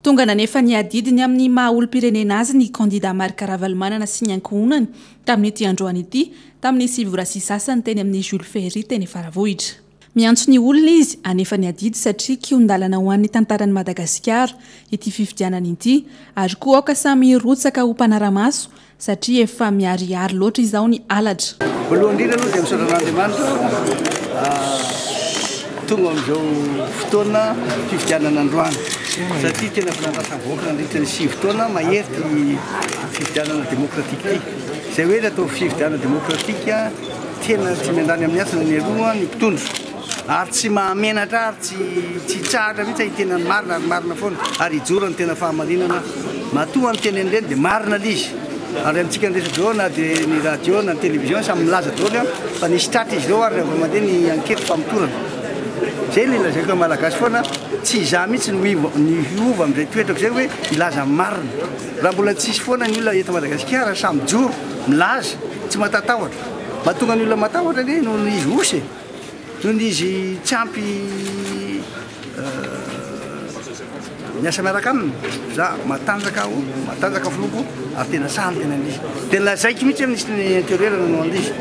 Tonga nanefa ny adidiny amin'ny maha olom-pirenena azy ny kandida Marc Ravalomanana sy ny ankohonany tamin'ity androany ity tamin'ny sivy ora sy sasany teny amin'ny Jules Ferry teny Faravohitra. Miantso ny olona izy hanefa ny adidy satria kihon-dalana ho an'ny tantaran'i Madagasikara ity fifidianana ity ary koa aoka samy hirotsaka ho mpanara-maso Satria efa miharihary loatra izao ny halatra. Voalohany indrindra aloha dia misaotra an'Andriamanitra tonga amin'izao fotoana fifidianana androany satria tena efa nandrasan'ny vahoaka nandritra ny sivy taona mahery ity fifidianana demokratika ity. Izay hoe natao fifidianana demokratika tena tsy miandany amin'ny hasina ny aloha ny mpitondra. Ary tsy mahamenatra ary tsy tsy hitsahatra mihitsy aho hiteny ny marina ary marina foana ary hijoro ny tena fahamarinana matoa niteny an'ireny dia marina ilay izy ary amintsika ny resaka eo na dia ny radio na ny télévision samy milaza daholo an fa nisy tratra izy ireo ary rehefa mandeha ny enquête famotorana zay ilay lazaiko amin'ny malagasy foana tsy izaho mihitsy no hiova ny hiova amin'izay toetrako izay hoe hilaza ny marina raha mbola tsisy foana ny olona eto Madagasikara samy mijoro milaza tsy matatahotra mahatonga ny olona matahotra anie noho ny izy osy e Noho izy tsy ampy miasa miaraka aminy, za matanjaka aho, matanjaka filohako ary tena sahy miteny an'izy. Dia lazaiko mihitsy hoe minisitry ny intérieur nanao an'izy.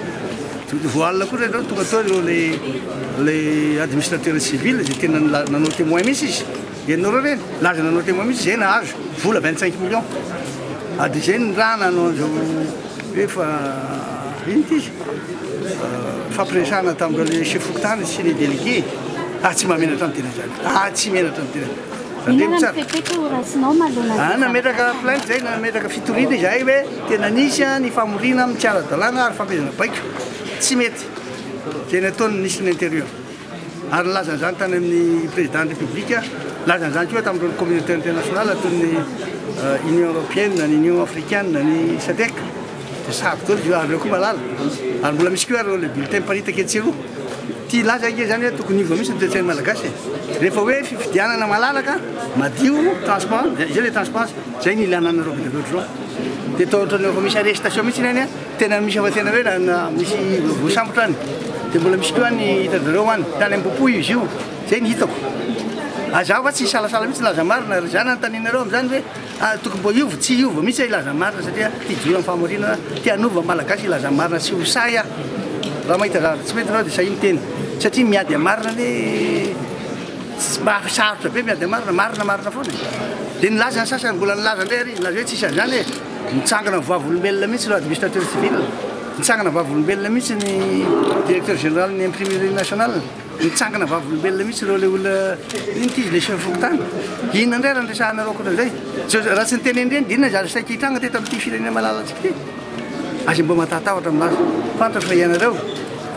Vao alina koa ireo tonga teo ireo le le administrateur civil izay tena nanao témoin mihitsy izy. Ianareo ireny, laza nanao témoin mihitsy izay nahazo vola 25 millions. Ary izay ny raha nanao an'izao Efa ino ity izy? Fampiresahana tamin'ireo le chef fokontany sy ny délégué. Ah tsy mahamenatra ny tena izany. Ah tsy menatra ny tena. Inona ny fepetra ho raisinao manoloana Ah nametraka plainte zay, nametraka fitoriana izahay hoe tena nisy ny famoriana amin'ny tsy ara-dalàna ary fampiezana baiko. Tsy mety. Izay nataon'ny ministre ny intérieur. Ary nilaza an'izany tany amin'ny président ny République, nilaza an'izany koa tamin'ireo communauté internationale toy ny Union Européenne, ny Union Africaine, ny SADC. Dia sady daholo izy io ary ireo koa mahalala. Ary mbola misy koa ireo le bulletin miparitaka etsy sy eroa. Ity hilaza ange izany hoe tokony hiova mihitsy ny toe-tsain'ny Malagasy e. Rehefa hoe fifidianana malalaka, madio, transparent, izay ilay transparence, izay no ilana anareo be dia be ohatr'izao. Dia atao ohatran'ny efa misy arrestation mihitsy any. Tena misy afa tena hoe na misy voasambotra any dia mbola misy koa any hitan-dreo any tany Ambohipo izy io zay ny hitako ah zaho fa tsy hisalasala mihitsy hilaza marina ry zany anontanianareo amin'izany hoe ah tokony mbo hiova tsy hiova mihitsy aho hilaza marina satria te hijoro amin'ny fahamarinana te hanova ny malagasy hilaza marina tsy ho sahy aho raha mahita zavatra tsy mety ianao dia sahia miteny satria miady amin'ny marina anie tsy mafy sarotra be miady amin'ny marina marina marina foana e dia nilaza ny sasany mbola nilaza indray ary nilaza hoe tsisy an'izany e Nitsangana vavolombelona mihitsy ireo administrateur civil, nitsangana vavolombelona mihitsy ny directeur général ny imprimerie nationale, nitsangana vavolombelona mihitsy ireo le olona inona ity izy le chef fokontany. Inona indray raha niresahanareo ankoatran'izay? Raha tsy niteny an'ireny dia inona zavatra saika hitranga teto amin'ity firenena malalantsika ity? Aza mba matahatahotra milaza. Fantatro fa ianareo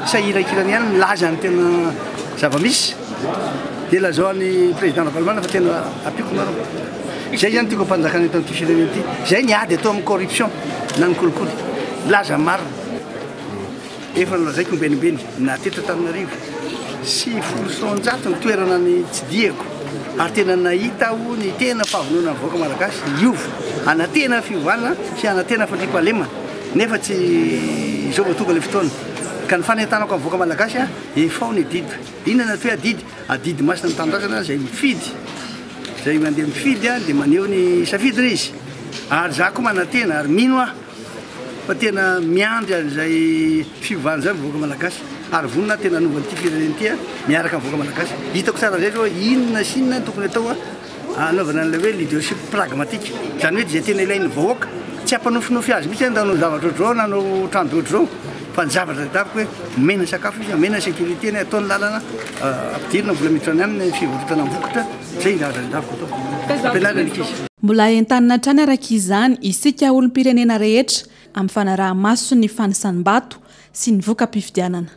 sahirakirana ihany milaza ny tena zava-misy. Dia lazao an'i président Ravalomanana fa tena ampiako nareo. Izay izany tiako hampanjakana eto amin'ity firenena ity. Izay ny ady atao amin'ny corruption na ny kolikoly. Milaza ny marina. Efa nolazaiko ombenimbeny na teto Antananarivo. 290 ny toerana nitsidihako ary tena nahita aho ny tena fahavononan'ny vahoaka malagasy hiova, hanantena fiovana sy hanantena fandriampahalemana. Nefa tsy izao vao tonga ilay fotoana. Ka ny fanentanako amin'ny vahoaka malagasy, efao ny adidy. Inona no atao hoe adidy? Adidy masina ny tanindrazana izay mifidy. Izay mandeha mifidy dia maneho ny safidiny izy. Ary za koa manantena ary mino aho fa tena miandry an'izay fiovana izay ny vahoaka malagasy. Ary vonona aho tena hanova an'ity firenena ity miaraka amin'ny vahoaka malagasy. Hitako tsara amin'izay zao hoe inona sy inona no tokony atao hanaovana an'ilay hoe leadership pragmatique. Izany hoe izay tena ilain'ny vahoaka. Tsy hampanofinofy azy mihitsy hanao zavatra ohatr'izao na hanao trano be ohatr'izao. Fa ny zavatra tadiaviko hoe omena sakafo izy, omena sécurité ny atao ny lalana, ampidirina vola miditra any aminy ny fivarotana ny vokatra, zay ny zavatra tadiaviko atao. Ampianarina ny ankizy. Mbola entanina hatrany araka izany isika olom-pirenena rehetra amin'ny fanaraha-maso ny fanisan'ny-bato sy ny voka-pifidianana.